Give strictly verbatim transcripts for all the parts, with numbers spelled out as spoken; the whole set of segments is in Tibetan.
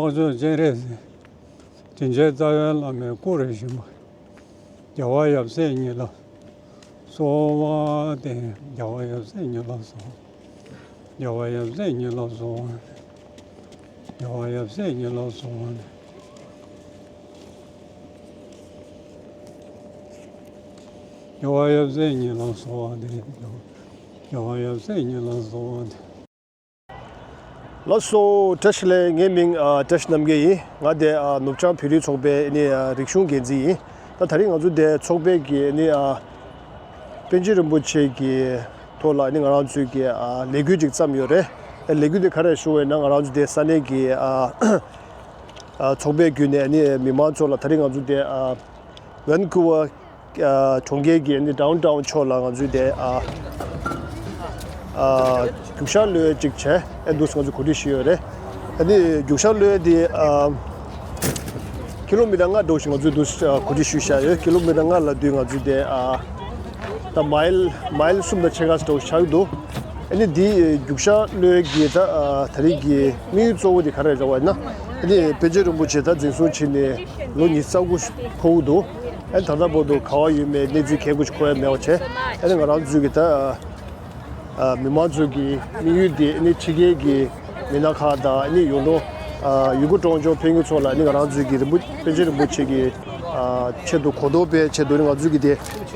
རྟོགས་བརྗོད་སྤྱན་རས་གཟིགས། དྲིན་ཅན་རྩ་བའི་བླ་མའི་སྐུ་རུ་བཞེངས་པ། རྒྱལ་བ་ཡབ་སྲས་ཉིད་ལ་གསོལ་བ་འདེབས། རྒྱལ་བ་ཡབ་སྲས་ཉིད་ལ་གསོལ་བ། རྒྱལ་བ་ཡབ་སྲས་ཉིད་ལ་གསོལ་བ་འདེབས། རྒྱལ་བ་ཡབ་སྲས་ཉིད་ལ་གསོལ་བ་འདེབས། རྒྱལ་བ་ཡབ་སྲས་ཉིད་ལ་གསོལ་བ་འདེབས། རྒྱལ་བ་ཡབ་སྲས་ཉིད་ལ་གསོལ་བ་འདེབས། ལགས་སོ། བཀྲ་ཤིས་བདེ་ལེགས། ངའི་མིང་ཨ་བཀྲ་ཤིས་རྣམ་རྒྱལ་ཡིན། ང་དེ་ཨ་ནུབ་བྱང་བོད་རིགས་ཚོགས་པའི་ནི་ཨ་རིག་གཞུང་འགན་འཛིན་ཡིན། ད་དེ་རིང་ང་ཚོ་དེ་ཚོགས་པའི་གི་ནི་ཨ་པཎ་ཆེན་རིན་པོ་ཆེ་གི་ཐོག་ལ་ནི་ང་རང་ཚོའི་གི་ཨ་ལས་འགུལ་ཅིག་བརྩམས་ཡོད་རེད། ཨ་ལས་འགུལ་དེ་ག་རེ་ཞུ་བས་ན། ང་རང་ཚོ་དེ་ས་གནས་གི་ཨ་ཨ་ཚོགས་པའི་བརྒྱུད་ནས་ནི་མི་མང་ཚོ་ལ་དེ་རིང་ང་ཚོ་དེ་ཨ་ཝན་ཀུ་ཝར་ཨ་གྲོང་ཁྱེར་གྱི་ནི་ཌའུན་ཊའུན་ཕྱོགས་ལ་ང་ཚོས་དེ་ཨ་ཨ་རྒྱུག་ཤར་གློད་ཅིག་བྱས། ཨེ་འདུག་སེ་ང་ཚོས་གོ་སྒྲིག་ཞུས་ཡོད་རེད། ཨ་ནི་རྒྱུག་ཤར་གློད་དེ་ཨ་ཀི་ལོ་མི་ཊར་ལྔ་འདྲ་བོ་ཞིག་ང་ཚོས་འདུག་སེ་གོ་སྒྲིག་ཞུས་བཞག་ཡོད། ཀི་ལོ་མི་ཊར་ལྔ་ལབ་དུས་ང་ཚོས་དེ་ཨ་ད་མའིལ་མའིལ་གསུམ་དང་ཕྱེད་ཀ་འདྲ་བོ་ཆགས་ཀྱི་འདུག་ཨ་ནི་འདི་རྒྱུག་ཤར་གློད་ཀྱི་ད་ཨ་ད་རེས་ཀྱི་དམིགས་ཡུལ་གཙོ་བོ་དེ་ག་རེ་རེད་ཟེར་བ་ཡིན་ན། ཨ་ནི་པཎ་ཆེན་རིན་པོ་ཆེ་ད་འཛིན་བཟུང་བྱས་ནས་ལོ་ཉི་ཤུ་རྩ་དགུ་འཁོར་གྱི་འདུག་ཨ་ནི་ད་ལྟ་བར་དུ་ག་པར་ཡོད་མེད་གནས་ཚུལ་གལ་ཆེན་པོ་ཞིག་གོ་ཡ་མེད་པ་བྱས། ཨ་ནི་ང་རང་ཚོའི་གི་ད་ཨ་མི་མང་ཚོའི་གི་དམིགས་ཡུལ་དེ་ཨ་ནི་ཕྱི་རྒྱལ་གྱི་མི་སྣ་ཁག་དང་ཨ་ནི་ཡོངས་གྲགས་ཨ་ཡུལ་སྐོར་སྤྲོ་འཆམ་ཕེབས་མཁན་ཚོ་ལ་ཨ་ནི་ང་རང་ཚོའི་གི་རིན་པོ་པཎ་ཆེན་རིན་པོ་ཆེ་གི་ཨ་ཆེད་དུ་གོ་རྟོགས་སྤེལ་ཆེད་དུ་ནི་ང་ཚོའི་གི་དེ་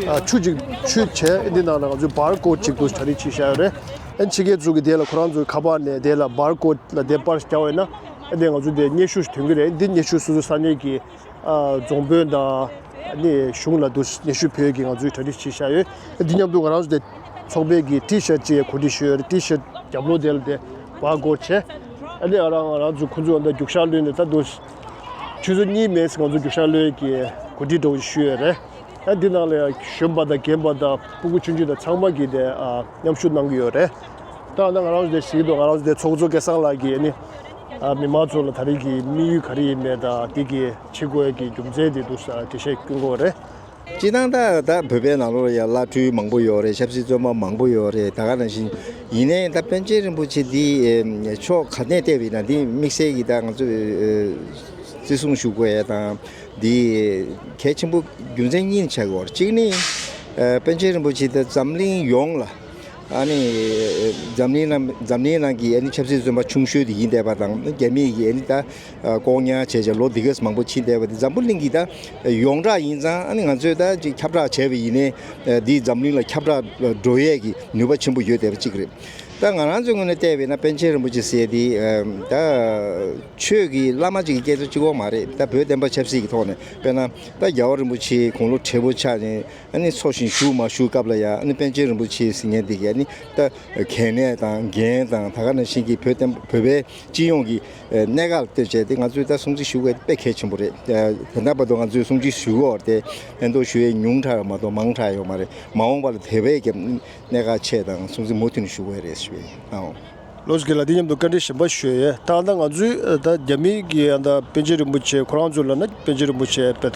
ཨ་ཆུ་ཅིག་ཆུ་བྱས། ཨ་ནི་འདི་ནང་ལ་ང་ཚོའི་བར་ཀོཌ་ཅིག་འདུག་གྲ་སྒྲིག་བྱས་བཞག་ཡོད་རེད། ཨ་ནི་ཕྱི་རྒྱལ་ཚོ་གི་དེ་ལ་ཁོ་རང་ཚོའི་ཁ་པར་ནས་དེ་ལ་བར་ཀོཌ་ལ་དེ་པར་རྒྱག་པ་ཡིན་ན། ཨ་ནི་ང་ཚོ་དེ་སྙན་ཞུ་ཞིག་ཐོན་གྱི་རེད། འདི་སྙན་ཞུ་སོ་སོ་ས་གནས་ཀྱི་ཨ་རྫོང་དཔོན་དང་ཨ་ནི་གཞུང་ལ་འདུག་སྙན་ཞུ་ཕུལ་གྱི་ང་ཚོས་གྲ་སྒྲིག་བྱས་བཞག་ཡོད། འདི་མཉམ་དུ་ང་རང་ཚོ་དེ་ཚོགས་པའི་གི་ཊི་ཤར་ཊི་ཅིག་གོ་སྒྲིག་ཞུས་ཡོད་རེད། ཊི་ཤར་ཊི་རྒྱབ་ལོགས་དེ་ལ་དེ་བར་ཀོཌ་བྱས། ཨ་ནི་ང་རང་ང་རང་ཚོ་ཁོ་ཚོ་ཨ་ནི་རྒྱུག་ཤར་གློད་ནས་ད་དུང་ཆུ་ཚོད་གཉིས་མིན་ཙམ་ང་ཚོ་རྒྱུག་ཤར་གློད་ཀྱི་གོ་སྒྲིག་འདྲ་བོ་ཞུས་ཡོད་རེད། ཨ་འདི་ནང་ལ་ཡང་གཞོན་པ་དང་རྒན་པ་དང་སྤུ་གུ་ཆུང་ཆུང་དང་ཚང་མ་གིས་དེ་ཨ་མཉམ་ཞུགས་གནང་གི་ཡོད་རེད། ད་ང་རང་ཚོ་དེ་གཟིགས་འདུག་ང་རང་ཚོ་དེ་ཚོགས་གཙོ་སྐལ་བཟང་ལགས་ཀྱིས་ནི་ཨ་མི་མང་ཚོ་ལ་ད་རེས་ཀྱི་དམིགས་ཡུལ་ག་རེ་ཡིན་མིན་དང་དེ་གི་བྱེད་དགོས་ཀྱི་རྒྱུ་མཚན་དེ་འདུག་ས་འགྲེལ་བཤད་སྐྱོན་གྱི་ཡོད་རེད། སྤྱིར་བཏང་ད་ད་བོད་པའི་ནང་ལོགས་ལ་ཡང་བླ་སྤྲུལ་མང་པོ་ཡོད་རེད། ཆབ་སྲིད་བཙོན་པ་མང་པོ་ཡོད་རེད། ད་ག་ནང་བཞིན་ཡིན་ནའི་ད་པཎ་ཆེན་རིན་པོ་ཆེ་འདི་ཕྱོགས་ག་ནས་བལྟས་པ་ཡིན་ན་འདི་དམིགས་བསལ་གྱི་ད་ང་ཚོས་བརྩི་སྲུང་ཞུ་དགོས་ཡ་དང་འདི་གལ་ཆེན་པོ་རྒྱུ་མཚན་གཉིས་ཆགས་ཀྱི་ཡོད་རེད། གཅིག་ནི་པཎ་ཆེན་རིན་པོ་ཆེ་ད་འཛམ་གླིང་ཡོངས་ལ། ཨ་ནི་འཛམ་གླིང་ནང་འཛམ་གླིང་ནང་གི་ཨ་ནི་ཆབ་སྲིད་བཙོན་པ་ཆུང་ཤོས་དེ་ཡིན་བསྡད་པ་དང་། རྒྱ་མིས་ཀྱིས་ཨ་ནི་ད་ལྐོག་ཉར་བྱས་བྱས་ལོ་འདི་གས་མང་པོ་ཕྱིན་བསྡད་པ་དེ་འཛམ་བུ་གླིང་གི་ད་ཡོངས་གྲགས་ཡིན་ཙང་། ཨ་ནི་ང་ཚོས་ད་ཅིག་ཁྱབ་བསྒྲགས་བྱས་པ་ཡིན་ནའི་འདི་འཛམ་གླིང་ལ་ཁྱབ་བསྒྲགས་འགྲོ་ཡས་ཀྱི་ནུས་པ་ཆེན་པོ་ཡོད་བསྡད་པ་གཅིག་རེད། ད་ང་རང་ཚོའི་ངོས་ནས་བལྟས་པས་ན་པཎ་ཆེན་རིན་པོ་ཆེ་ཟེར་དེ་ད་ཆོས་ཀྱི་བླ་མ་ཅིག་གི་སྐད་ཆ་གཅིག་པོ་མ་རེད། ད་བོད་བསྟན་པ་ཆབ་སྲིད་ཀྱི་ཐོག་ནས་དཔེར་ན་ད་རྒྱལ་བ་རིན་པོ་ཆེ་དགུང་ལོ་བགྲེས་པོ་ཆགས་ནས། ཨ་ནི་འཚོ་ཞིང་བཞུགས་མ་བཞུགས་སྐབས་ལ་ཡང་ཨ་ནི་པཎ་ཆེན་རིན་པོ་ཆེ་ཟེར་མཁན་དེ་གིས་ཨ་ནི་ད་གལ་གནད་དང་འགན་དང་། ད་ག་ནང་བཞིན་གྱི་བོད་བསྟན་བོད་པའི་སྤྱི་ཡོངས་ཀྱི་གནད་འགག་ལ་བལྟས་བྱས་ཏེ་ང་ཚོས་ད་སྲུང་བརྩི་ཞུ་དགོས་དཔེ་གལ་ཆེན་པོ་རེད། ད་ལྟ་བར་དུ་ང་ཚོས་སྲུང་བརྩི་ཞུ་དགོས་པ་དེ་ཕན་ཐོགས་ཞུ་ཡས་ཉུང་དྲགས་མ་གཏོགས་མང་དྲགས་ཡོད་མ་རེད། མ་འོངས་པ་ལ་དེ་བས་ཀྱི་གནད་འགག་ཆེ་དང་སྲུང་བརྩི་མུ་མཐུད་ནས་ཞུ་དགོས་རེད་ཞུ་ཡས་ཨང་། ལགས་སོ། རྒན་ལགས་འདི་མཉམ་དུ་བཀའ་འདྲི་གཞན་པ་ཞུ་ཡས། ད་ལྟ་ང་ཚོས་ད་རྒྱ་མི་གི་ད་པཎ་ཆེན་རིན་པོ་ཆེ་ཁོ་རང་ཚོ་ལ་ན་པཎ་ཆེན་རིན་པོ་ཆེ་དཔེ་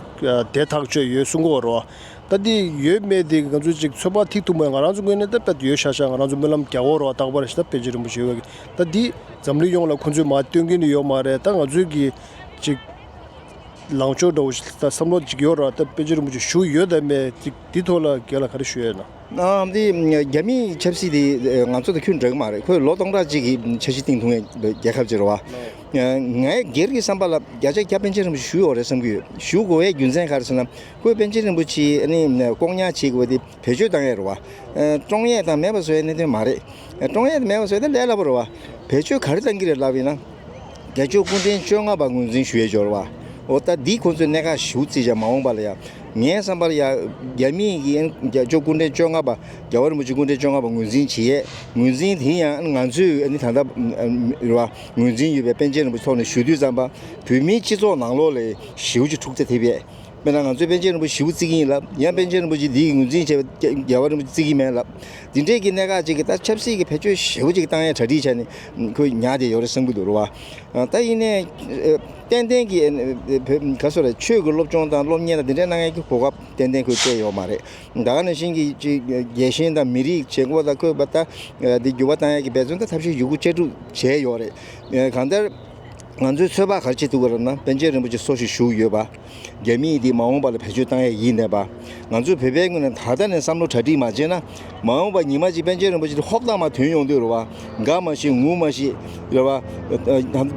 དེ་ཐག་གཅོད་ཡོད་གསུང་གི་ཡོད་རེད་བ། ད་འདི་ཡོད་མེད་དེ་ང་ཚོས་ཅིག་ཚོད་དཔག་ཐིག་ཐུབ་མ། ང་རང་ཚོ་ངོས་ནས་ད་དཔེ་ཡོད་ཤག་ཤག་ང་རང་ཚོ་སྨོན་ལམ་རྒྱག་གི་ཡོད་རེད་བ། རྟག་པར་ཞིག་ད་པཎ་ཆེན་རིན་པོ་ཆེ་ཡོད་གི། ད་འདི་འཛམ་གླིང་ཡོངས་ལ་ཁོང་ཚོས་མར་སྟོན་གྱི་ནི་ཡོད་མ་རེད། ད་ང་ཚོས་ཀྱི་ཅིག་ལངས་ཕྱོགས་འདྲ་བོ་ཞིག་ད་བསམ་བློ་ཅིག་ཡོད་རེད་བ། ད་པཎ་ཆེན་རིན་པོ་ཆེ་བཞུགས་ཡོད་དམ་མེད་ཅིག་འདི་ཐོག་ལ་རྒན་ལགས་ག་རེ་ཞུ་ཡས་ན། ཨ་འདི་རྒྱ་མིའི་ཆབ་སྲིད་དེ་ང་ཚོ་དང་ཁྱོན་འདྲ་གི་མ་རེད། ཁོས་ལོ་སྟོང་ཕྲག་གཅིག་གི་འཆར་གཞི་བཏིང་ཐུབ་མཁན་རྒྱལ་ཁབ་ཅིག་རེད་བ། ངའི་སྒེར་གྱི་བསམ་པ་ལ་བརྒྱ་ཆ་བརྒྱ་པཎ་ཆེན་རིན་པོ་ཆེ་བཞུགས་ཡོད་རེད་བསམ་གྱི་ཡོད། བཞུགས་དགོས་པའི་རྒྱུ་མཚན་ག་རེ་ཟེར་ན། ཁོས་པཎ་ཆེན་རིན་པོ་ཆེ་ཨ་ནི་ལྐོག་ཉར་བྱེད་དགོས་པ་དེ་བེད་སྤྱོད་བཏང་ཡས་རེད་བ། བཀྲོངས་ཡས་དང་མེད་པ་བཟོ་ཡས་གནད་དོན་མ་རེད། བཀྲོངས་ཡས་དང་མེད་པ་བཟོ་ཡས་དེ་ལས་སླ་པོ་རེད་བ། བེད་སྤྱོད་ག་རེ་བཏང་གི་རེད་ལབ་ཡིན་ན། རྒྱལ་མཆོག་སྐུ་ཕྲེང་བཅོ་ལྔ་པ་ངོས་འཛིན་ཞུ་ཡས་འབྱོར་བ། འོ་ད་འདི་ཁོང་ཚོས་གནད་འགག་ཞེ་པོ་བརྩིས་བྱས། མ་འོངས་པ་ལ་ཡ། ངའི་བསམ་པར་ཡ། རྒྱ་མིས་ཀྱིས་རྒྱལ་མཆོག་སྐུ་ཕྲེང་བཅོ་ལྔ་པ་རྒྱལ་བ་རིན་པོ་ཆེ་སྐུ་ཕྲེང་བཅོ་ལྔ་པ་ངོས་འཛིན་བྱེད་ཡས། ངོས་འཛིན་དེ་ཡང་ང་ཚོས་ཨ་ནི་ད་ལྟ་རེད་བ། ངོས་འཛིན་ཡོད་པའི་པཎ་ཆེན་རིན་པོ་ཆེ་ཐོག་ནས་ཞུ་དུས་ཙམ་པ། བོད་མིའི་སྤྱི་ཚོགས་ནང་ལོགས་ལ་ཞེ་པོ་ཅིག་འཁྲུག་རྩོད་ཐེབས་ཡས། དཔེར་ན་ང་ཚོས་པཎ་ཆེན་རིན་པོ་ཆེ་ཞེ་པོ་བརྩི་གི་ཡིན་ལབ། ཡང་པཎ་ཆེན་རིན་པོ་ཆེ་འདི་ཡིས་ངོས་འཛིན་བྱས་པའི་རྒྱལ་བ་རིན་པོ་ཆེ་བརྩི་གི་མེད་ལབ། འདི་འདྲས་ཀྱི་གནད་འགག་ཅིག་གིས་ད་ཆབ་སྲིད་ཀྱི་བེད་སྤྱོད་ཞེ་པོ་ཅིག་བཏང་ཡས་གྲ་སྒྲིག་བྱས་ནས་ཁོས་ཉར་བསྡད་ཡོད་རེད་བསམ་གྱི་འདུག་རེད་བ། ད་ཡིན་ནའི་ཨ་ཏན་ཏན་གྱི་ཨ་བོད་ག་སོ་རེད། ཆོས་ཀྱི་སློབ་སྦྱོང་དང་སློབ་གཉེར་དང་འདི་འདྲ་གནང་ཡས་ཀྱི་གོ་སྐབས་ཏན་ཏན་ཁོས་སྤྲད་ཡོད་མ་རེད། ད་ག་ནང་བཞིན་གྱི་ཅིག་རྒྱལ་ཞེན་དང་མི་རིགས་བྱེད་སྒོ་དང་ཁོས་པ་ད་འདི་འགྱུར་བ་བཏང་ཡས་ཀྱི་འབད་བརྩོན་ད་ཐབས་ཤེས་ཡོད་རྒུ་ཅི་འགྲུབ་བྱས་ཡོད་རེད། གང་ལྟར། ང་ཚོའི་ཚོད་དཔག་ག་རེ་བྱེད་ཐུབ་ཀྱི་རེད་ན། པཎ་ཆེན་རིན་པོ་ཆེ་སོ་ཞིག་བཞུགས་ཡོད་པ། རྒྱ་མིས་འདི་མ་འོངས་པ་ལ་བེད་སྤྱོད་བཏང་ཡས་ཡིན་ནས་པ། ང་ཚོའི་བོད་པའི་ངོས་ནས་ད་ལྟ་ནས་བསམ་བློ་གྲ་སྒྲིག་མ་བྱས་ན། མ་འོངས་པ་ཉི་མ་གཅིག་པཎ་ཆེན་རིན་པོ་ཆེ་ཧོབ་ཏང་མ་ཐོན་ཡོང་དུས་རེད་པ། དགའ་མ་ཤེས་ངུ་མ་ཤེས་རེད་པ།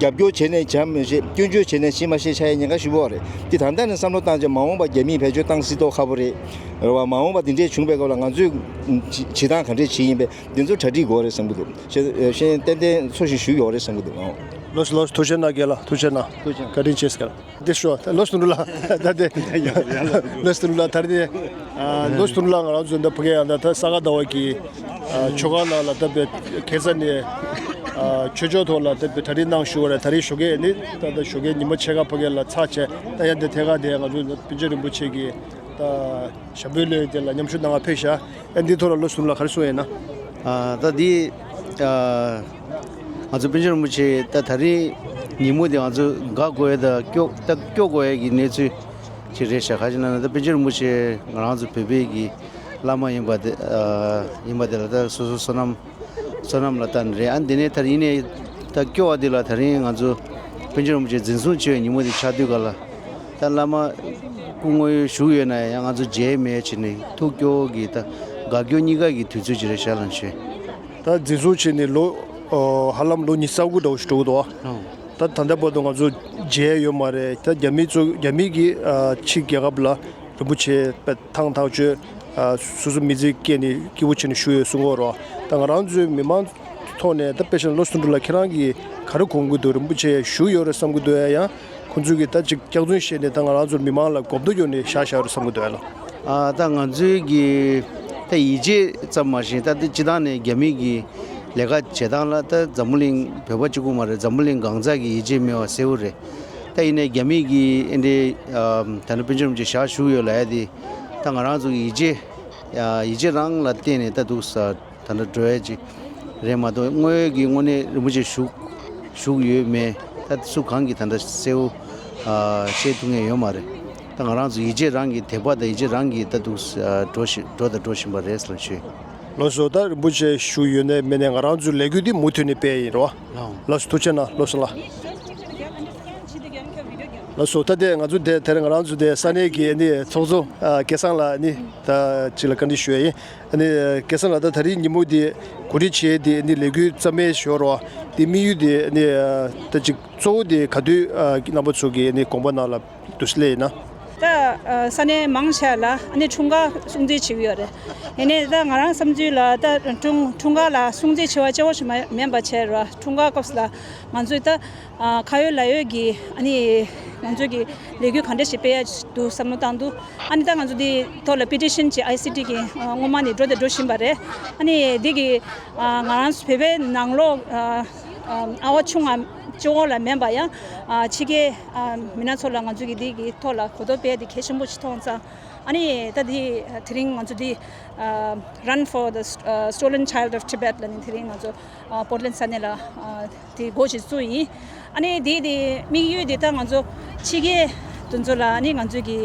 རྒྱབ་སྐྱོར་བྱས་ནས་བྱ་མི་ཤེས། སྐྱོན་བརྗོད་བྱས་ནས་ཤི་མ་ཤེས་ཆགས་ཡས་ཉེན་ཁ་ཞེ་པོ་རེད། འདི་ད་ལྟ་ནས་བསམ་བློ་བཏང་བྱས་མ་འོངས་པ་རྒྱ་མིས་བེད་སྤྱོད་བཏང་སྲིད་མདོག་ཁ་པོ་རེད། རེད་པ། མ་འོངས་པ་འདི་འདྲས་བྱུང་བའི་སྐབས་ལ་ང་ཚོས་བྱེད་སྟངས་ག་འདྲས་བྱེད་ཡིན་པས། འདི་ཚོ་གྲ་སྒྲིག་དགོས་རེད་བསམ་གྱི་འདུག་ཤེས་ཤེས་ཏན་ཏན་ཚོ་ཞིག་ཞུགས་ཡོད་རེད་བསམ་གྱི་འདུག་ཨང་། ལགས་སོ། ལགས་སོ། ཐུགས་རྗེ་གནང་རྒན་ལགས། ཐུགས་རྗེ་གནང་། ཐུགས་རྗེ་གནང་། བཀའ་དྲིན་ཆེ་ཟེར། འདི་ཤོག་ལགས་སོ་ནོར་ལགས། ད་དེ་ལགས་སོ་ནོར་ལགས། ད་དེ་ལགས་སོ་ནོར་ལགས། ད་རེས་ང་རང་ཚོ་འདི་ཕ་གི་ཡང་ད་ད་ས་ག་ཟླ་བ་གི་ཆོ་ག་ནང་ལ་ད་དཔེ་ཁ་སང་ནས་ཆོས་ཕྱོགས་ཐོག་ལ་ད་དཔེ་གྲ་སྒྲིག་གནང་ཞུ་བ་རེད། ད་རེས་ཞོགས་ཀས་ནི་ད་ད་ཞོགས་ཀས་ཉི་མ་ཕྱེད་ཀ་ཕ་གི་ལ་ཚར་བྱས། ད་ཡང་འདི་ཐད་ཀར་དེ་ང་ཚོ་པཎ་ཆེན་རིན་པོ་ཆེ་གི་ད་ཞབས་པུས་ལོས་དེ་ལ་མཉམ་ཞུགས་གནང་བ་ཕེབས་ཤག་ཨ་འདི་ཐོག་ལ་ལགས་སོ་ནོར་ལགས་ག་རེ་གསུང་ཡོད་ན། ཨ་ད་འདི་ཨ་ང་ཚོ་པཎ་ཆེན་རིན་པོ་ཆེ་ད་ད་རེས་ཉིན་མོ་འདི་ང་ཚོ་དགའ་དགོས་ཡ་ད་སྐྱོ་ད་སྐྱོ་དགོས་ཡ་གི་གནས་ཚུལ་ཅིག་རེད་ཤག་ག་ཅི་ན་ན་ད་པཎ་ཆེན་རིན་པོ་ཆེ་ང་རང་ཚོ་བོད་པའི་གི་བླ་མ་ཡིན་པ་དེ་ཨ་ཡིན་པ་དེ་ལ་ད་སོ་སོ་བསོད་ནམས་བསོད་ནམས་ལ་ལྟ་ནི་རེད། ཨ་འདི་ནས་ད་ཡིན་ནའི་ད་སྐྱོ་བ་འདི་ལ་ད་རིང་ང་ཚོ་པཎ་ཆེན་རིན་པོ་ཆེ་འཛིན་བཟུང་བྱས་པའི་ཉིན་མོ་འདི་ཆགས་དུས་ག་ལ། ད་བླ་མ་སྐུ་ངོ་བཞུགས་ཡོད་ན་ཡང་ང་ཚོ་མཇལ་མེད་བྱས་ནས་ཐུགས་སྐྱོ་གི་ད་དགའ་སྐྱོ་གཉིས་ཀ་གི་དུས་ཚོད་ཅིག་རེད་ཤག་ལགས་ཤོད། ད་འཛིན་བཟུང་བྱས་ནས་ལོ་ཨོ་ཧ་ལམ་ལོ་ཉི་ཤུ་རྩ་དགུ་འདྲ་བོ་ཞིག་འགྲོ་གི་འདུག་ཨ། ཨོ། ད་ད་ལྟ་བར་དུ་ང་ཚོ་མཇལ་ཡོད་མ་རེད། ད་རྒྱ་མི་ཚོ་རྒྱ་མི་གིས་ཨ་ཕྱི་རྒྱལ་ཁབ་ལ་རིན་པོ་ཆེ་དཔེ་ཐང་ཐག་ཆོད་ཨ་སོ་སོ་མི་ཚེ་སྐྱེལ་ནས་སྐྱིད་པོ་བྱས་ནས་བཞུགས་ཡོད་གསུང་གི་ཡོད་རེད། ད་ང་རང་ཚོའི་མི་མང་ཐོག་ནས་ད་དཔེ་བཞག་ན་ལགས་སོ་ནོར་ལགས་ཁྱེད་རང་གིས་ག་རེ་དགོངས་ཀྱི་འདུག་རིན་པོ་ཆེ་བཞུགས་ཡོད་རེད་བསམ་གྱི་འདུག་ཡ། ཡང་ཁོང་ཚོས་ཀྱིས་ད་ཅིག་སྐྱག་རྫུན་བཤད་ནས་ད་ང་རང་ཚོར་མི་མང་ལ་གོ་བརྡ་སྐྱོན་ནས་བཞག་བཞག་རེད་བསམ་གྱི་འདུག་ཡ་ལགས། ཨ་ད་ང་ཚོའི་གི་ད་ཡིད་ཆེས་ཙམ་མ་ཟད་ད་སྤྱིར་བཏང་ནས་རྒྱ་མི་གི་ལས་ཀ་བྱེད་སྟངས་ལ་ད་འཛམ་བུ་གླིང་བོད་པ་གཅིག་པུ་མ་རེད། འཛམ་བུ་གླིང་གང་ས་གི་ཡིད་ཆེས་མེད་པ་གསལ་པོ་རེད། ད་ཡིན་ནའི་རྒྱ་མི་གི་ཨེ་འདྲའི་ཨ་ད་ནི་པཎ་ཆེན་རིན་པོ་ཆེ་ཞག་བཞུགས་ཡོད་ལབ་ཡ་དེ་ད་ང་རང་ཚོ་གི་ཡིད་ཆེས་ཡིད་ཆེས་རང་ལ་བརྟེན་ནས་ད་འདུག་ས། ད་ལྟ་འགྲོ་ཡ་ཅིག་རེད་མ་གཏོགས། དངོས་ཡོད་ཀྱི་དངོས་གནས་རིན་པོ་ཆེ་བཞུགས་བཞུགས་ཡོད་མེད་ད་སུ་གང་གིས་ད་ལྟ་གསལ་པོ་ཨ་བཤད་ཐུབ་མཁན་ཡོད་མ་རེད། ད་ང་རང་ཚོ་ཡིད་ཆེས་རང་གི་དད་པ་དང་ཡིད་ཆེས་རང་གིས་ད་འདུག་ཨ་འགྲོ་བཞིན་འགྲོ་དང་འགྲོ་བཞིན་པ་རེད་ལགས་ཤོད། ལགས་སོ། ད་རིན་པོ་ཆེ་བཞུགས་ཡོད་ནའི་མེད་ནའི་ང་རང་ཚོའི་ལས་འགུལ་འདི་མུ་མཐུད་ནས་སྤེལ་ཡིན་རོ། ལགས་སོ། ཐུགས་རྗེ་གནང་། ལགས་སོ་ལགས། ལགས་སོ། ད་དེ་ང་ཚོ་དེ་དེར་ང་རང་ཚོ་དེ་ས་གནས་ཀྱི་ནི་ཚོགས་གཙོ་ཨ་སྐལ་བཟང་ལགས་ནི་ད་ཅིག་ལ་བཀའ་འདྲི་ཞུ་ཡ་ཡིན། ཨ་ནི་སྐལ་བཟང་ལགས། ད་ད་རེས་ཉིན་མོ་འདི་གོ་སྒྲིག་བྱས་ཏེ་ནི་ལས་འགུལ་རྩ་མེད་ཞོར་བ་དེ་དམིགས་ཡུལ་དེ་ནི་ད་ཅིག་གཙོ་བོ་དེ་ག་དུས་རྣམ་པ་ཚོ་གི་ནི་དགོངས་པ་ནང་ལ་འདུག་སེ་སླེབས་ཡིན་ན། ད་ས་གནས་མང་ཆེ་ལ་ཨ་ནི་འཁྲུངས་སྐར་སྲུང་བརྩི་བྱེད་ཀྱི་ཡོད་རེད། ཡིན་ནའི་ད་ང་རང་བསམ་ཚུལ་ལ་ད་འཁྲུངས་འཁྲུངས་སྐར་ལ་སྲུང་བརྩི་བྱེད་པ་གཅིག་པོ་ཞིག་མ་མིན་པ་བྱས་ར་འཁྲུངས་སྐར་སྐབས་ལ་ང་ཚོས་ད་ཁ་ཡོད་ལག་ཡོད་ཀྱི་ཨ་ནི་ང་ཚོ་གི་ལས་འགུལ་གང་འདྲ་ཞིག་སྤེལ་ཡ་འདུག་བསམ་བློ་བཏང་འདུག་ཨ་ནི་ད་ང་ཚོ་འདི་ཐོག་ལ་པི་ཊི་ཤན་ཅིག་ཨའི་སི་ཊི་གི་སྔོན་མ་ནས་འགྲོ་དང་འགྲོ་བཞིན་པ་རེད། ཨ་ནི་འདི་གི་ང་རང་ཚོ་བོད་པའི་ནང་ལོགས་ཨ་བ་ཆུང་ང་གཅིག་པོ་ལ་མིན་པ་ཡང་ཕྱི་རྒྱལ་མི་སྣ་ཚོ་ལ་ང་ཚོ་གི་འདི་གི་ཐོག་ལ་གོ་རྟོགས་སྤེལ་ཡ་འདི་གལ་ཆེན་པོ་ཞིག་མཐོང་ཙང་། ཨ་ནི་ད་འདི་དེ་རིང་ང་ཚོ་འདི་Run for the Stolen Child of Tibet ལ་ནི་དེ་རིང་ང་ཚོ་ཨ་པོར་ཊ་ལེན་ས་གནས་ལ་ཨ་དེ་འགོ་ཞིག་བཙུགས་ཡིན། ཨ་ནི་དེ་དེ་དམིགས་ཡུལ་དེ་ད་ང་ཚོ་ཕྱི་རྒྱལ་དེ་ཚོ་ལ་ཨ་ནི་ང་ཚོ་གི་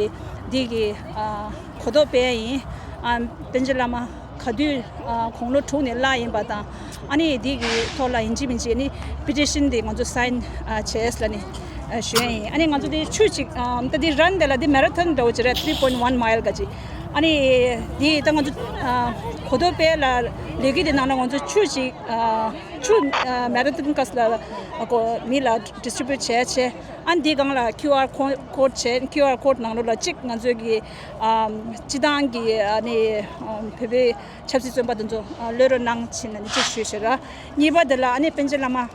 དེ་གི་ཨ་གོ་རྟོགས་སྤེལ་ཡིན། ཨ་པཎ་ཆེན་བླ་མ་ག་དུས་ཨ་དགུང་ལོ་དྲུག་ནས་བརླག་ཡིན་པ་དང་། ཨ་ནི་དེ་གི་ཐོག་ལ་ཡིན་གཅིག་མིན་གཅིག་ཨ་ནི་པི་ཊི་ཤན་དེ་ང་ཚོ་སའིན་ཨ་བྱས་ལ་ནི་ཨ་ཞུ་ཡ་ཡིན། ཨ་ནི་ང་ཚོ་དེ་ཆུ་གཅིག་ཨ་ད་དེ་རན་དེ་ལ་དེ་མེ་ར་ཐོན་འདྲ་བོ་ཅིག་རེད། three point one mile ག་ཅིག་ཨ་ནི་དེ་ད་ང་ཚོ་ཨ་གོ་རྟོགས་སྤེལ་ལ་ལས་འགུལ་དེ་ནང་ལ་ང་ཚོ་ཆུ་ཅིག་ཨ་ཆུ་ཨ་མེ་ར་ཐོན་སྐབས་ལ་ཨ་ཀོ་མི་ལ་ཌི་སི་ཊི་རི་བྷིའུ་ཊི་བྱས་བྱས། ཨ་ནི་དེ་སྒང་ལ་ཁིའུ་ཨར་ཀོ་ཌི་བྱས། ཁིའུ་ཨར་ཀོ་ཌི་ནང་ལོགས་ལ་གཅིག་ང་ཚོའི་གི་ཨ་སྤྱི་བཏང་གི་ཨ་ནི་ཨ་བོད་པའི་ཆབ་སྲིད་བཙོན་པ་དེ་ཚོ་ཨ་གློད་གྲོལ་གནང་ཕྱིན་ལ་ནི་གཅིག་ཞུས་ཤིག་ར། གཉིས་པ་དེ་ལ་ཨ་ནི་པཎ་ཆེན་བླ་མ་ཨ་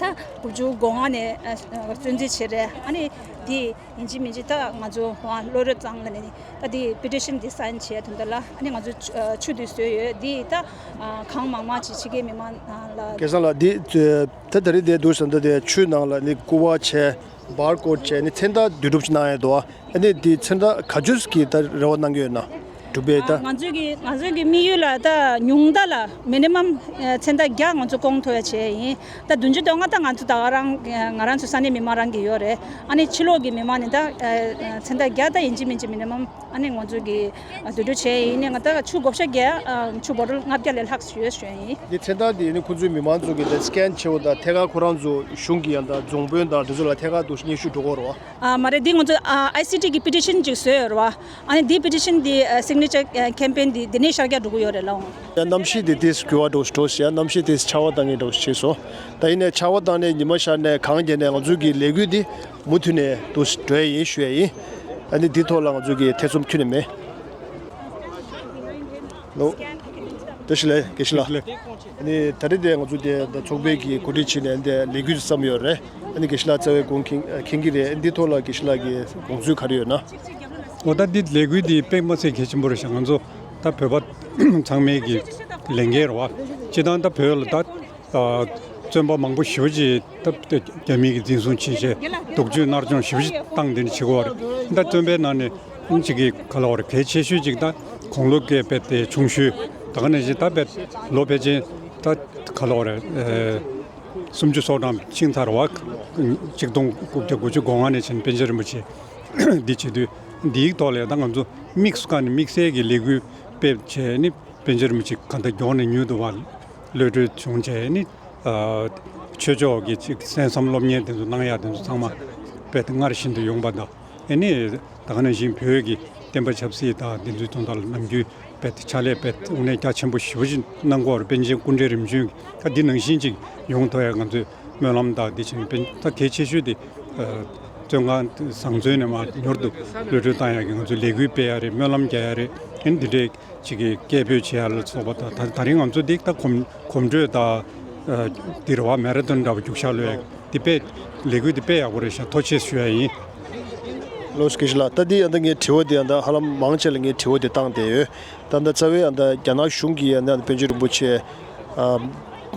ད་དགུ་བཅུ་གོ་ལྔ་ནས་ཨ་བཙན་འཛུལ་བྱས་རེད། ཨ་ནི་དེ་ཡིན་གཅིག་མིན་གཅིག་ད་ང་ཚོ་ཨ་གློད་གྲོལ་བཏང་ལ་ནི་ད་དེ་པི་ཊི་ཤན་དེ་སའིན་བྱས་དོན་དག་ལ་ཨ་ནི་ང་ཚོ་ཆུ་ཆུ་དེ་བཟོས་ཡོད། དེ་ད་ཨ་གང་མང་མང་ཅིག་ཕྱི་རྒྱལ་མི་མང་ལ། སྐལ་བཟང་ལགས། དེ་ད་ད་རེས་དེ་འདུག་ཟེར་ད་དེ་ཆུ་ནང་ལ་ནི་སྐུ་པར་བྱས། བར་ཀོ་ཌི་བྱས་ནི་མཚན་རྟགས་བསྡུས་གྲུབ་ཅིག་གནང་ཡོད་དོ། ཨ་ནི་དེ་མཚན་རྟགས་ག་ཚོད་ཀྱི་ད་རེ་བ་གནང་གི་ཡོད་ན། གྲུབ་པའི་ད། ང་ཚོའི་གི་ང་ཚོའི་གི་དམིགས་ཡུལ་ལ་ད་ཉུང་མཐའ་ལ་མི་ནི་མམ་མཚན་རྟགས་བརྒྱ་ང་ཚོ་སྐོང་ཐུབ་ཡ་བྱས་ཡིན། ད་བདུན་ཅུ་དོན་ལྔ་ད་ང་ཚོ་ད་ག་རང་ང་རང་ཚོ་ས་གནས་མི་མང་རང་གི་ཡོད་རེད། ཨ་ནི་ཕྱི་ལོགས་གི་མི་མང་ནི་ད་མཚན་རྟགས་བརྒྱ་ད་ཡིན་གཅིག་མིན་གཅིག་མི་ནི་མམ་ཨ་ནི་ང་ཚོའི་གི་བསྡུ་སྒྲིག་བྱས་ཡིན་ནི་ང་ད་ཆུ་བགོ་བཤའ་བརྒྱ་ཆུ་བོ་ཊལ་ལྔ་བརྒྱ་ལས་ལྷག་ཡོད་ཞུ་ཡ་ཡིན། འདི་མཚན་རྟགས་འདི་ནི་ཁོང་ཚོའི་མི་མང་ཚོ་གི་ད་སི་ཀེན་བྱེད་པ་དང་ཐད་ཀར་ཁོ་རང་ཚོ་གཞུང་གི་ཡང་ད་རྫོང་དཔོན་དང་དེ་ཚོ་ལ་ཐད་ཀར་དུ་སྙན་ཞུ་འགྲོ་གི་རེད་བ། ཨ་མ་རེད། འདི་ང་ཚོ་ཨ་ཨའི་སི་ཊི་གི་པི་ཊི་ཤན་ཅིག་བཟོས་ཡོད་རེད་བ། ཨ་ནི་འདི་པི་ཊི་ཤན་འདི་ཨ་སིག་ནེ་ཅར་ཨ་ཁེམ་པེན་འདི་འདི་ནས་ཤར་རྒྱག་འགྲོ་གི་ཡོད་རེད་ལགས། ཡང་གནམ་གཤིས་དེ་ཏིས་འགྱུར་བ་འགྲོ་འགྲོ་ཞེས་ཡང་གནམ་གཤིས་ཏིས་ཆར་པ་བཏང་ངེས་འགྲོ་ཞེས་སོ། ད་ཡིན་ནའི་ཆར་པ་བཏང་ནས་ཉི་མ་ཤར་ནས་གངས་རྒྱག་ནས་ང་ཚོའི་གི་ལས་འགུལ་འདི་མུ་མཐུད་ནས་འདུག་འགྲོ་ཡ་ཡིན་ཞུ་ཡ་ཡིན། ཨ་ནི་འདི་ཐོག་ལ་ང་ཚོའི་གི་ཐེ་ཚོམ་ཁྱོན་ནས་མེད། ལོ། བཀྲ་ཤིས་བདེ་ལེགས། དགེ་བཤེས་ལགས། ཨ་ནི་ད་རེས་དེ་ང་ཚོ་དེ་ད་ཚོགས་པའི་གི་གོ་སྒྲིག་བྱས་ནས་འདི་ལས་འགུལ་བརྩམས་ཡོད་རེད། ཨ་ནི་དགེ་བཤེས་ལགས་རྩ་བའི་དགོངས་མཁྱེན་མཁྱེན་གྱི་རེད། ཨ་ནི་འདི་ཐོག་ལ་དགེ་བཤེས་ལགས་ཀྱི་དགོངས་ཚུལ་ག་རེ་ཡོད་ན། འོ་ད་འདི་ལས་འགུལ་འདི་དཔེ་མ་ཚད་གལ་ཆེན་པོ་རེད་ཤག་ང་ཚོ་ད་བོད་པ་ཚང་མའི་གི་ལས་འགན་རེད་བ། སྤྱིར་བཏང་ད་བོད་ལ་ད་བཙོན་པ་མང་པོ་ཞེ་པོ་ཅིག་ད་རྒྱ་མི་གིས་འཛིན་བཟུང་བྱས་བྱས་སྡུག་སྦྱོང་མནར་གཅོད་ཞེ་པོ་ཅིག་བཏང་དེ་འདྲ་བྱེད་ཀྱི་ཡོད་རེད། ད་བཙོན་པའི་ནང་ནས་ཅིག་གི་ག་ལ་བ་རེད། གལ་ཆེ་ཤོས་ཅིག་ད་དགུང་ལོ་བགྲེས་པའི་དེ་ཆུང་ཤོས་ད་ག་ནང་བཞིན་ད་བས་ལོ་ཕལ་ཆེར་ད་ག་ལ་བ་རེད། སུམ་ཅུ་སོ་གྲངས་ཕྱིན་ཚར་བ། གཅིག་སྟོང་དགུ་བརྒྱ་དགུ་བཅུ་གོ་ལྔ་ནས་བྱས་ནས་པཎ་ཆེན་རིན་པོ་ཆེ་འདི་བྱེད་དུས་འདིའི་ཐོག་ལ་ད་ང་ཚོ་དམིགས་སུ་བཀར་ནས་དམིགས་བསལ་གྱི་ལས་འགུལ་སྤེལ་བྱས་ནས་པཎ་ཆེན་རིན་པོ་ཆེ་གང་ལྟར་མགྱོགས་ནས་མྱུར་དུ་བ་གློད་གྲོལ་བྱུང་བྱས་ནས་ཆོས་ཕྱོགས་ཀྱི་ཅིག་གསན་བསམ་སློབ་གཉེར་དེ་ཚོ་གནང་ཡག་དེ་ཚོ་ཚང་མ་རྦད་དེ་སྔར་བཞིན་དུ་ཡོང་པ་དང་། ཨེ་ནི་ད་ག་ནང་བཞིན་བོད་ཀྱི་བསྟན་པ་ཆབ་སྲིད་དང་བདེན་རྫུན་དོན་དག་ལ་ནམ་རྒྱུན་རྦད་དེ་ཕྱག་ལས་རྦད་དེ་དངོས་གནས་རྒྱ་ཆེན་པོ་ཞེ་པོ་ཅིག་གནང་གི་ཡོད་རེད། པཎ་ཆེན་སྐུ་ཕྲེང་རིམ་བྱོན་གྱི་ད་འདི་ནང་བཞིན་ཅིག་ཡོང་ཐུབ་ཡག་ང་ཚོས་སྨོན་ལམ་དང་འདི་བྱས་ནས་པཎ་ད་གལ་ཆེ་ཤོས་དེ་བཙོན་ཁང་བཟང་བཙོན་ནས་མར་མྱུར་དུ་གློད་གྲོལ་བཏང་ཡག་གི་ང་ཚོས་ལས་འགུལ་སྤེལ་ཡག་རེད། སྨོན་ལམ་རྒྱག་ཡག་རེད། ཨེ་ནི་འདི་འདྲའི་ཅིག་གི་སྐད་འབོད་བྱེད་ཡག་ལ་སོགས་པ་དང་ད་ད་རིང་ང་ཚོ་འདི་ད་གོམ་གོམ་བགྲོད་དང་འདི་རེད་བ། མེ་ར་ཐོན་འདྲ་བ་རྒྱུག་ཤར་ལོས་འདི་དཔེ་ལས་འགུལ་འདི་དཔེ་ཡག་པོ་རེད་ཤག་ཐུགས་རྗེ་ཆེ་ཞུ་ཡ་ཡིན། ལོས་ཀི་ཤི་ལ་ད་འདི་ཡང་ད་ངའི་དྲི་བ་འདི་ཡང་ད་ཧ་ལམ་མང་ཆེ་ལ་ངའི་དྲི་བ་འདི་བཏང་བསྡད་ཡོད། ད་ད་རྩ་བའི་ཡང་ད་རྒྱ་ནག་གཞུང་གིས་ཡང་ད་པཎ་ཆེན་རིན་པོ་ཆེ་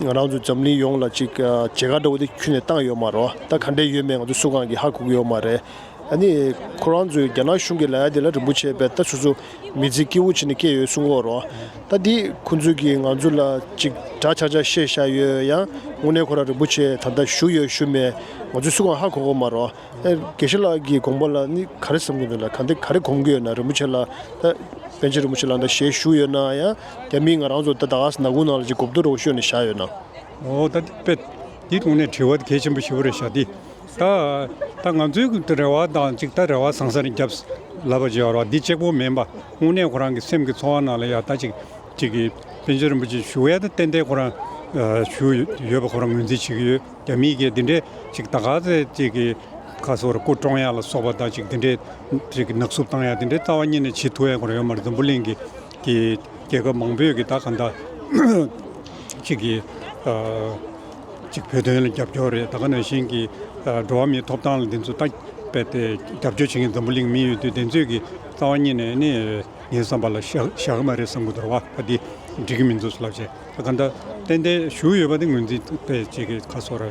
ང་རང་ཚོ་འཛམ་གླིང་ཡོངས་ལ་ཅིག་མཇལ་ཁ་འདྲ་བོ་འདི་ཁྱོན་ནས་བཏང་ཡོད་མ་རེད། ད་ག་འདྲས་ཡོད་མེད་ང་ཚོ་སུ་གང་གིས་ཧ་གོ་གི་ཡོད་མ་རེད། ཨ་ནི་ཁོ་རང་ཚོས་རྒྱ་ནག་གཞུང་གིས་ལབ་ཡ་དེ་ལ་རིན་པོ་ཆེ་བས་ད་སོ་སོ་མི་ཚེ་སྐྱིད་པོ་བྱས་ནས་སྐྱེལ་ཡོད་གསུང་གི་ཡོད་རེད། ད་འདི་ཁོང་ཚོས་ཀྱིས་ང་ཚོ་ལ་ཅིག་འདྲ་ཆགས་ཆགས་བཤད་བཞག་ཡོད་ཡང་དངོས་གནས་ཁོ་རང་རིན་པོ་ཆེ་ད་ལྟ་བཞུགས་ཡོད་བཞུགས་མེད་ང་ཚོས་སུ་གང་ཧ་གོ་གི་མ་རེད། ཨེ་དགེ་བཤེས་ལགས་ཀྱི་དགོངས་པ་ལ་ནི་ག་རེ་བསམ་གྱི་འདུག་ལ་ག་འདི་ག་རེ་གོམས་ཀྱི་ཡོད་ན། རིན་པོ་ཆེ་ལ་ད་པཎ་ཆེན་རིན་པོ་ཆེ་ལ་ད་ཞལ་བཞུགས་ཡོད་ན་ཡང་རྒྱ་མིས་ང་རང་ཚོ་ད་ད་ག་ས་ནག་ཁུང་ནང་ལ་ཅིག་གོ་བསྡུར་རོགས་ཤོག་ནས་བཞག་ཡོད་ན། འོ་ད་འདི་དཔེ་འདི་དངོས་གནས་དྲི་བ་གལ་ཆེན་པོ་ཞེ་པོ་རེད་ཤག་འདི། ད་ད་ང་ཚོའི་རེ་བ་དང་ཅིག་ད་རེ་བ་བཟང་ས་རེ་བརྒྱབ་ལབ་པ་ཅིག་ཡོད་རེད་བ། འདི་གཅིག་པོ་མིན་པ་དངོས་གནས་ཁོ་རང་གི་སེམས་ཀྱི་ཚོར་བ་ནང་ལ་ཡ་ད་ཅིག་ཅིག་གི་པཎ་ཆེན་རིན་པོ་ཆེ་བཞུགས་ཡ་ད་ཏན་ཏན་ཁོ་རང་བཞུགས་ཡོད་པ་ཁོ་རང་ངོས་འཛིན་བྱེད་ཀྱི་ཡོད། རྒྱ་མིས་ཀྱིས་འདི་འདྲའི་ཅིག་ད་ག་ཚད་ཅིག་གི་ཁ་སོར་སྐུ་བཀྲོངས་ཡ་ལ་སོགས་པ་དང་ཅིག་འདི་འདྲའི་ཅིག་ནག་བསུབ་བཏང་ཡ་འདི་འདྲའི་རྩ་བ་ཉིད་ནས་བྱེད་ཐུབ་ཡ་ཁོ་རང་ཡོད་མ་རེད། འཛམ་བུ་གླིང་གི་གི་རྒྱལ་ཁབ་མང་པོས་ཀྱི་ད་ག་འདྲ་ཅིག་གི་ཅིག་བོད་དོན་ལ་རྒྱབ་སྐྱོར་རེད། ད་ག་ནང་བཞིན་གྱི་འགྲོ་བ་མིའི་ཐོབ་ཐང་ལ་འདི་ཚོ་ད་རྦད་དེ་རྒྱབ་སྐྱོར་བྱེད་མཁན་འཛམ་བུ་གླིང་མི་ཡོད་དུས་དེ་ཚོས་ཀྱི་རྩ་བ་ཉིད་ནས་ནི་ངའི་བསམ་པ་ལ་བཞག་བཞག་གི་མ་རེད་བསམ་གྱི་འདུག་ར་བ། ད་འདི་འགྲིག་གི་མི་འདུག་ལབ་བྱས་ད་ག་འདྲ་ཏན་ཏན་བཞུགས་ཡོད་པ་དེ་ངོས་འཛིན་དཔེ་ཅིག་གི་ཁ་སོར་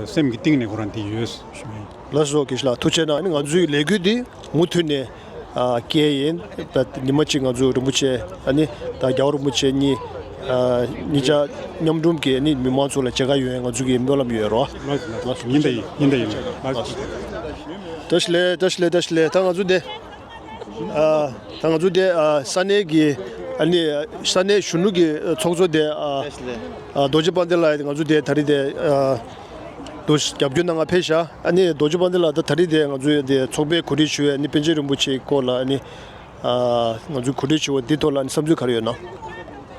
སེམས་ཀྱི་གཏིང་ནས་ཁོ་རང་འདི་ཡོད་ཞུ་ཡིན། ལགས་སོ་དགེ་བཤེས་ལགས་ཐུགས་རྗེ་གནང་། ཨ་ནི་ང་ཚོའི་ལས་འགུལ་འདི་མུ་མཐུད་ནས་ཨ་སྐྱེལ་ཡིན། ད་ཉི་མ་གཅིག་ང་ཚོ་རིན་པོ་ཆེ་ཨ་ནི་ད་རྒྱལ་བ་རིན་པོ་ཆེ་གཉིས་ཨ་གཉིས་ཆ་མཉམ་འབྲུམ་གྱིས་ཨ་ནི་མི་མང་ཚོ་ལ་མཇལ་ཁ་ཡོང་ཡ་ང་ཚོ་གི་སྨོན་ལམ་ཡོད་རོ། ལགས་སོ་ལགས་སོ། ཡིན་ད་ཡིན། ཡིན་ད་ཡིན། ལགས་སོ། བཀྲ་ཤིས་བདེ་ལེགས། བཀྲ་ཤིས་བདེ་ལེགས། བཀྲ་ཤིས་བདེ་ལེགས། ད་ང་ཚོ་འདི་ཨ་ད་ང་ཚོ་འདི་ཨ་ས་གནས་ཀྱི་ཨ་ནི་ས་གནས་གཞོན་ནུ་གི་ཚོགས་གཙོ་དེ་ཨ་ཨ་རྡོ་རྗེ་དཔལ་ལྡན་ལགས་ང་ཚོ་དེ་ད་རེས་དེ་ཨ་དུ་རྒྱབ་སྐྱོར་གནང་ག་ཕེབས་ཤག་ཨ་ནི་རྡོ་རྗེ་དཔལ་ལྡན་ལགས་ད་ད་རེས་དེ་ང་ཚོའི་དེ་ཚོགས་པའི་གོ་སྒྲིག་ཞུ་བའི་ཨ་ནི་པཎ་ཆེན་རིན་པོ་ཆེའི་སྐོར་ལ་ཨ་ནི་ཨ་ང་ཚོའི་གོ་སྒྲིག་ཞུ་བ་འདི་ཐོག་ལ་ཨ་ནི་བསམ་ཚུལ་ག་རེ་ཡོད་ན།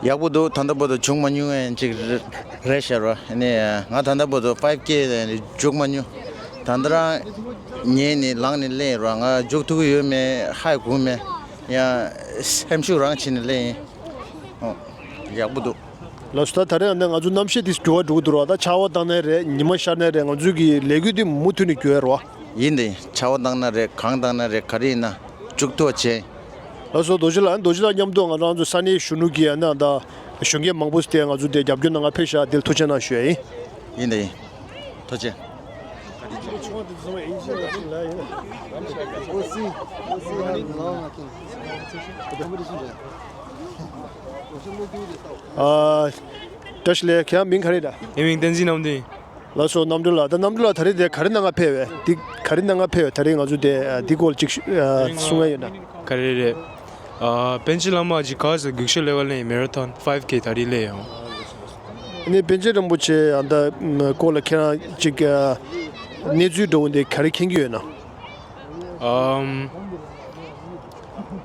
ཡག་པོ་འདུག་ད་ལྟ་བར་དུ་བྱུང་མ་མྱོང་བའི་ཅིག་རེ་རེད་ཤག་ར། ཨ་ནི་ང་ད་ལྟ་བར་དུ་ཕའིབ་ཀེ་མཇུག་མ་མྱོང་། ད་ལྟ་རང་ཉལ་ནས་ལངས་ནས་སླེབས་ར། ང་མཇུག་ཐུག་གི་ཡོད་མེད་ཧ་གོ་མེད། ཡང་སེམས་ཤུགས་རང་བྱས་ནས་སླེབས་ཡིན། ཨོ། ཡག་པོ་འདུག་ལགས་སོ། ད་ད་རེས་ཨ་ནི་ང་ཚོ་གནམ་གཤིས་དེ་འགྱུར་བ་འགྲོ་གི་འདུག་ར། ད་ཆར་པ་བཏང་ནའི་རེད། ཉི་མ་ཤར་ནའི་རེད། ང་ཚོའི་གི་ལས་འགུལ་འདི་མུ་མཐུད་ནས་འགྱུར་ཡ་རེད་བ། ཡིན་ཏེ། ཆར་པ་བཏང་ན་རེད། གངས་བཏང་ན་རེད། ག་རེ་ཡིན་ན་མཇུག་ཐུག་བྱས། ལགས་སོ། རྡོ་རྗེ་ལགས། རྡོ་རྗེ་ལགས་མཉམ་དུ་ང་རང་ཚོ་ས་གནས་གཞོན་ནུ་གི་ཨ་ནི་ད་གཞོན་སྐྱེས་མང་པོ་དེ་ང་ཚོ་དེ་རྒྱབ་སྐྱོར་གནང་ག་ཕེབས་ཤག་དེ་ལ་ཐུགས་རྗེ་གནང་ཞུ་ཡ་ཡིན། ཡིན་ཏེ་ཡིན། ཐུགས་རྗེ་ཆེ། ཨ། བཀྲ་ཤིས་བདེ་ལེགས། ཁྱེད་རང་མིང་ག་རེ་རེད། ངའི་མིང་བསྟན་འཛིན་རྣམ་གྲོལ་ཡིན། ལགས་སོ། རྣམ་གྲོལ་ལགས། ད་རྣམ་གྲོལ་ལགས། ད་རེས་དེ་ག་རེ་གནང་ག་ཕེབས་པས། འདི་ག་རེ་གནང་ག་ཕེབས་པས། ད་རེས་ང་ཚོ་དེ་འདི་སྐོར་ཅིག་གསུང་ཡ་ཡོད་ན། ག་རེ་རེད། ཨ། པཎ་ཆེན་བླ་མ་ཅིག་ག་ས་རྒྱུག་ཤར་ལེ་བ་ལེན་མེ་ར་ཐོན་ཕའིབ་ཁེ་ད་རེས་ལེན་ཡོང་། ཨ་ནི་པཎ་ཆེན་རིན་པོ་ཆེ་ཨ་ད་སྐོར་ལ་ཁྱེད་རང་ཅིག་ཨ་གནས་ཚུལ་འདྲ་བོ་འདི་ག་རེ་མཁྱེན་གྱི་ཡོད་ན། ཨམ།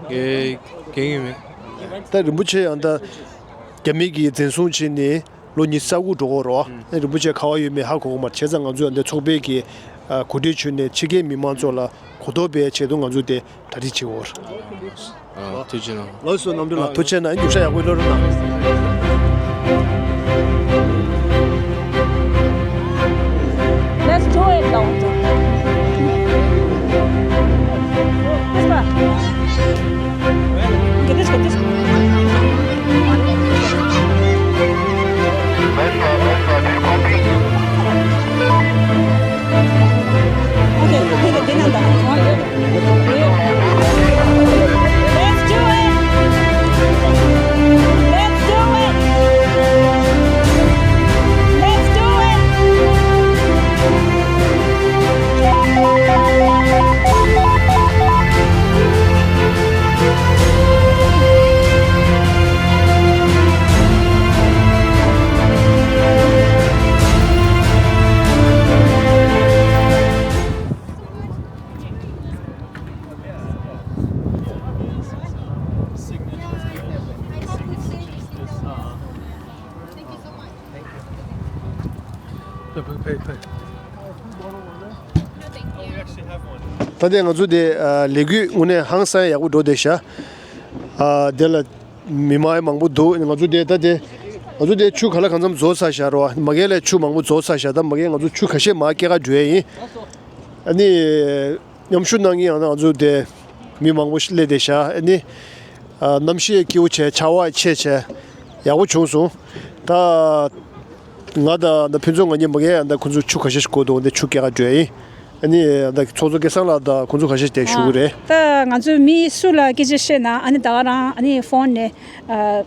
ཨེ། མཁྱེན་གྱི་མེད། ད་རིན་པོ་ཆེ་ཨ་ད་རྒྱ་མི་གིས་འཛིན་བཟུང་བྱས་ནས་ལོ་ཉི་ཤུ་རྩ་དགུ་འགྲོ་གི་རེད་བ། ཨ་རིན་པོ་ཆེ་ག་པར་ཡོད་མེད་ཧ་གོ་གི་མ་རེད། བྱས་ཙང་ང་ཚོས་ཨ་ད་ཚོགས་པའི་གི་ཨ་གོ་སྒྲིག་ཞུས་ནས་ཕྱི་རྒྱལ་མི་མང་ཚོ་ལ་གོ་རྟོགས་སྤེལ་ཆེད་དུ་ང་ཚོས་དེ་གྲ་སྒྲིག་བྱེད་ཀྱི་ཡོད་རེད། ཨ། ཐུགས་རྗེ་གནང་། ལགས་སོ། རྣམ་གྲོལ་ལགས། ཐུགས་རྗེ་གནང་། རྒྱུགས་ཤར་ཡག་པོ་ལོ་རུ་གནང་། Let's do it, Doctor. This one. Okay, this one, this one. Okay, okay, okay, okay. Let's do it! Let's do it! Let's do it! ད་ལྟའི་ང་ཚོ་དེ་ཨ་ལས་འགུལ་དངོས་གནས་ཧང་སང་ཡག་པོ་འགྲོ་བསྡད་ཤག་ཨ་དེ་ལ་མི་མང་མང་པོ་འདུག་ང་ཚོ་དེ་ད་དེ་ང་ཚོ་དེ་ཆུ་ག་ལ་གང་འཚམ་རྫོགས་ཚར་ཤག་རོ། མ་གི་ལ་ཆུ་མང་པོ་རྫོགས་ཚར་ཤག་ད་མ་གི་ང་ཚོ་ཆུ་ཁ་ཤས་མར་སྐྱེལ་ག་འགྲོ་ཡ་ཡིན། ཨ་ནི། མཉམ་ཞུགས་གནང་མཁན་ཡང་ན་ང་ཚོ་དེ་མི་མང་པོ་ཞིག་སླེབས་བསྡད་ཤག་ཨ་ནི། ཨ་གནམ་གཤིས་སྐྱིད་པོ་བྱས། ཆར་པ་ཆད་བྱས། ཡག་པོ་བྱུང་སོང་། ད་ང་དང་ད་ཕུན་ཚོགས་ང་གཉིས་མ་གིར་ད་ཁོང་ཚོ་ཆུ་ཁ་ཤས་ཤིག་བསྐོར་འདུག་འདི་ཆུ་སྐྱེལ་ག་འགྲོ་ཡ་ཡིན། ཨ་ནི་ད་ཚོགས་གཙོ་སྐལ་བཟང་ལགས་དང་ཁོང་ཚོ་ཁ་ཤས་དེ་བཞུགས་ཀྱི་རེད། ད་ང་ཚོ་མི་སུ་ལ་སྐད་ཆ་བཤད་ན་ཨ་ནི་ད་ག་རང་ཨ་ནི་ཕོན་ནས་ཨ་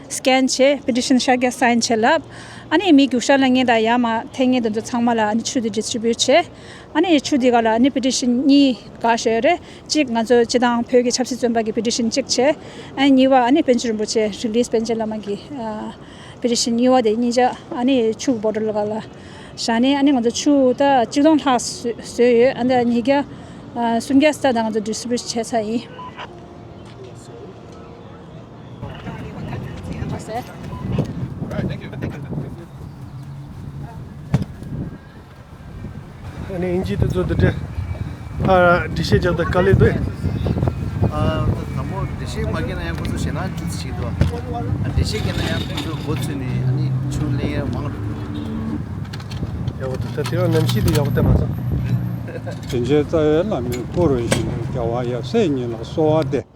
སི་ཀེན་བྱས། པེ་ཊི་ཤན་ཤར་རྒྱག་སའིན་བྱས་ལབ། ཨ་ནི་མི་རྒྱུག་ཤར་ལེན་མཁན་དང་ཡར་མར་ཐེངས་མཁན་དེ་ཚོ་ཚང་མ་ལ་ཨ་ནི་ཆུ་དེ་ཌི་སི་ཊི་རི་བིའུ་ཊི་བྱས། ཨ་ནི་ཆུ་འདི་ག་ལ་ཨ་ནི་པེ་ཊི་ཤན་གཉིས་བཀག་བཞག་ཡོད་རེད། གཅིག་ང་ཚོ་སྤྱི་བཏང་བོད་ཀྱི་ཆབ་སྲིད་བཙོན་པ་གི་པེ་ཊི་ཤན་གཅིག་བྱས། ཨ་ནི་གཉིས་པ་ཨ་ནི་པཎ་ཆེན་རིན་པོ་ཆེ་རི་ལིས་པཎ་ཆེན་བླ་མ་གི་ཨ་པེ་ཊི་ཤན་གཉིས་པ་དེ་གཉིས་ཆ་ཨ་ནི་ཆུ་གི་བོ་ཊལ་ག་ལ་བཞག་ནས། ཨ་ནི་ང་ཚོ་ཆུ་ད་གཅིག་སྟོང་ལྷག་བཟོས་བཟོས་ཡོད། ཨ་ནི་ཉིས་བརྒྱ་ཨ་སུམ་བརྒྱ་ཙམ་ད་ང་ཚོ་ཌི་སི་ཊི་རི་བིའུ་ཊི་བྱས་ཚར་ཡིན། ཨ་ནི་དབྱིན་ཇི་དེ་ཚོ་འདི་འདྲ་ཕར་འགྲེལ་བཤད་རྒྱག་དུས་དཀའ་ལས་འདུག་ཨ། དང་པོ་འགྲེལ་བཤད་མ་བརྒྱབ་ན་ཡང་ཁོ་ཚོ་ཞེད་སྣང་ཅུང་ཙམ་ཞིག་འདུག་ཨ། འགྲེལ་བཤད་བརྒྱབ་ན་ཡང་ཁོ་ཚོ་མགོ་ཚོས་ནས་ཨ་ནི་ཆུ་ལེན་ཡ་མང་རུ་འགྲོ། ཡག་པོ་འདུག་ད་དེ་རིང་གནམ་གཤིས་འདི་ཡག་པོ་བསྟན་མ་སོང་། དྲིན་ཅན་རྩ་བའི་བླ་མའི་སྐུ་རུ་བཞེངས་པའི་རྒྱལ་བ་ཡབ་སྲས་ཉིད་ལ་གསོལ་བ་འདེབས།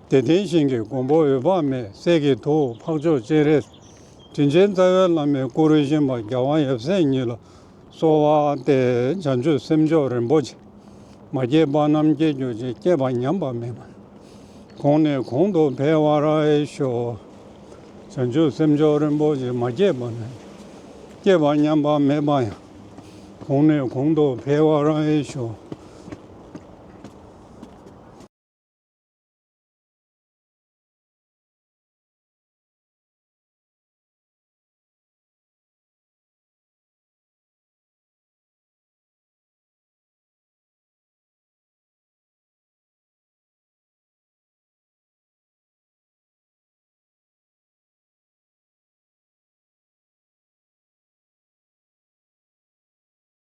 དད་ལྡན་ཞིང་གི་མགོན་པོ་འོད་དཔག་མེད། སྲས་ཀྱི་ཐུ་བོ་འཕགས་མཆོག་སྤྱན་རས་གཟིགས། དྲིན་ཅན་རྩ་བའི་བླ་མའི་སྐུ་རུ་བཞེངས་པ་རྒྱལ་བ་ཡབ་སྲས་ཉིད་ལ་གསོལ་བ་འདེབས། བྱང་ཆུབ་སེམས་མཆོག་རིན་པོ་ཆེ། མ་སྐྱེས་པ་རྣམས་སྐྱེ་གྱུར་ཅིག་སྐྱེས་པ་ཉམས་པ་མེད་པ། གོང་ནས་གོང་དུ་འཕེལ་བར་ཤོག་བྱང་ཆུབ་སེམས་མཆོག་རིན་པོ་ཆེ། མ་སྐྱེས་པ་རྣམས་སྐྱེས་པ་ཉམས་པ་མེད་པ་ཡང་། གོང་ནས་གོང་དུ་འཕེལ་བར་ཤོག